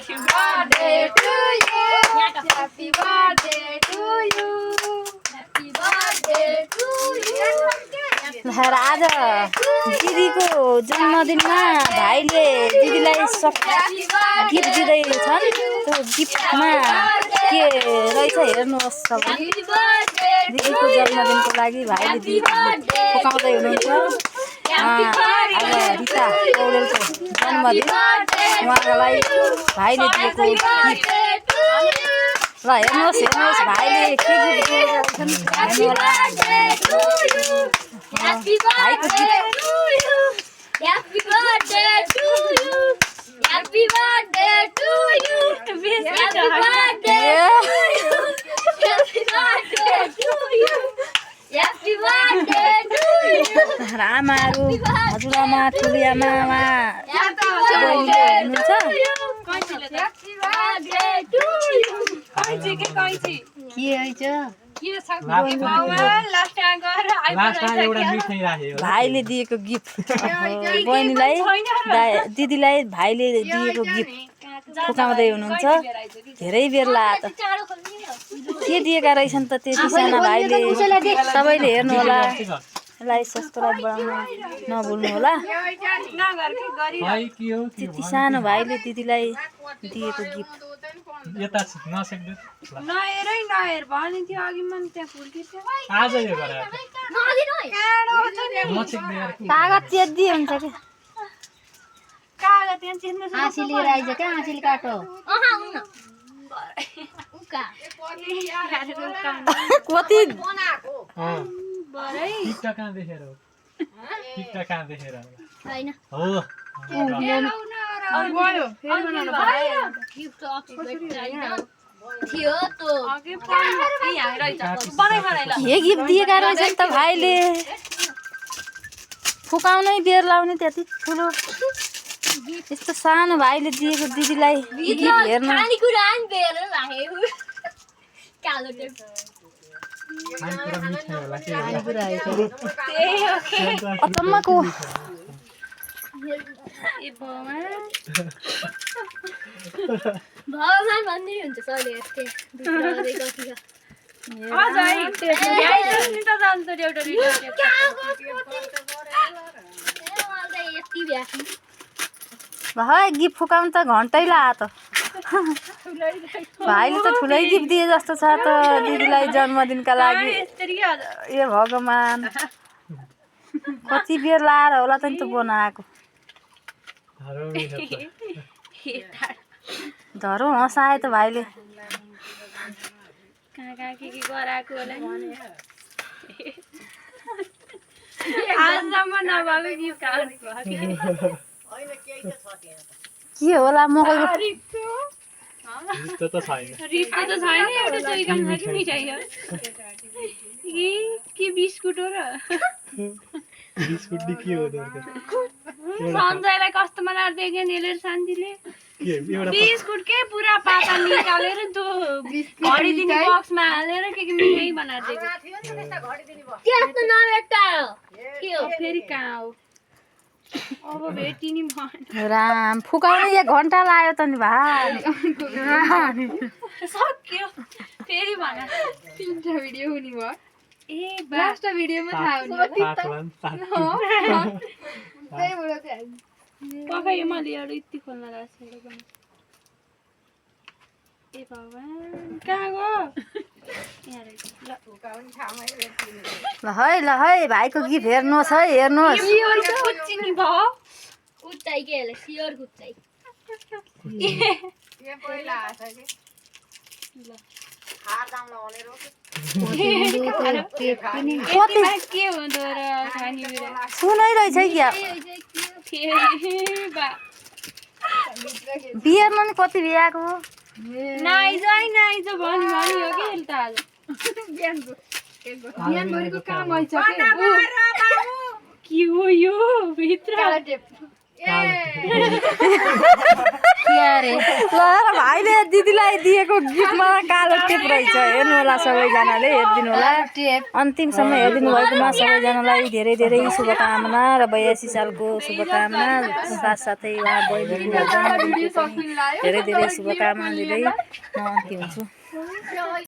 Happy birthday to you. Happy birthday to you. Happy birthday to you. आज दिदीको जन्मदिनमा भाइले दिदीलाई गिफ्ट दिँदैछन्। त्यो गिफ्टमा के रहेछ हेर्नुहोस् तपाईँ। दिदीको जन्मदिनको लागि भाइले दिदी फकाउँदै हुनुहुन्छ। आज रिता पौडेलको जन्मदिन, उहाँलाई भाइले दिएको गिफ्ट। ल हेर्नुहोस् हेर्नुहोस् भाइले के गिफ्ट दिएका छन् हेर्नुहोला। Happy birthday to you. Happy birthday to you. Happy birthday to you. Happy birthday to you. Happy birthday to you. Happy birthday to you. आमाहरू हजुरआमा ठुलीआमा हुनुहुन्छ। Happy birthday to you. भाइले दिएको गिफ्ट बहिनीलाई दिदीलाई भाइले दिएको गिफ्ट फुकाउँदै हुनुहुन्छ। धेरै बेर ला त के दिएका रहेछन् त त्यति साना भाइले। सबैले हेर्नु होला, लाइक सब्सक्राइब बढाउन नभुल्नु होला। त्यति सानो भाइले दिदीलाई दिएको गिफ्ट। कागज चेद्दी हुन्छ क्या। आँसी लिएर आइज क्या, आँसीले काटो। कति के गिफ्ट दिएका रहेछन् त भाइले। फुकाउनै बेर लाउने त्यति ठुलो यस्तो सानो भाइले दिएको दिदीलाई गिफ्ट हेर्नु। अचम्मको भगवान भन्ने हुन्छ सरले यस्तै भाइ गिफ्ट फुकाउनु त घन्टै लाग्यो त। भाइले त ठुलै गिफ्ट दिए जस्तो छ त दिदीलाई जन्मदिनका लागि। ए भगवान कति बेर लाएर होला त नि त बनाएको। धरो हँसायो त भाइले। के होला मकैको बिस्कुट हो र सञ्जयलाई कस्तो बनाएर दिएको नि शान्तिले बिस्कुट के पुरा पाता निकालेर त्यो घडी दिने बक्समा हालेर के मिठाई बनाएर दिएको। त्यस्तो नभेट्टायो के हो फेरि कहाँ हो अब भेटिनी भएन। राम फुकाउनु 1 घन्टा लाग्यो त नि भाइ। सक्यो फेरि भन। 3टा भिडियो हुने भयो। ए लास्ट भिडियोमा थाहा हुने पकायो मैले एउटा यति खोल्न लाग्छ। ए भगवान कहाँ गयो ल है भाइको गिफ्ट हेर्नुहोस् है हेर्नुहोस्। कुच्चिनी भयो कुच्चाइ के हेले सियोर कुच्चाइ के हुँदो र खानी सुनै रहेछ क्या बिहेमा नि कति बिहाको नाइज भन्यो हो कि त आज बिहानभरिको काम आइछ के हो यो भित्र अरे ल भाइले दिदीलाई दिएको गिफ्टमा कालो टेप रहेछ हेर्नु होला सबैजनाले हेरिदिनु होला अन्तिमसम्म हेरिदिनु भएकोमा सबैजनालाई धेरै धेरै शुभकामना र 82 सालको शुभकामना साथसाथै उहाँ बहिनीको जन्मदिनको पनि धेरै धेरै शुभकामना दिँदै म अन्त्य हुन्छु।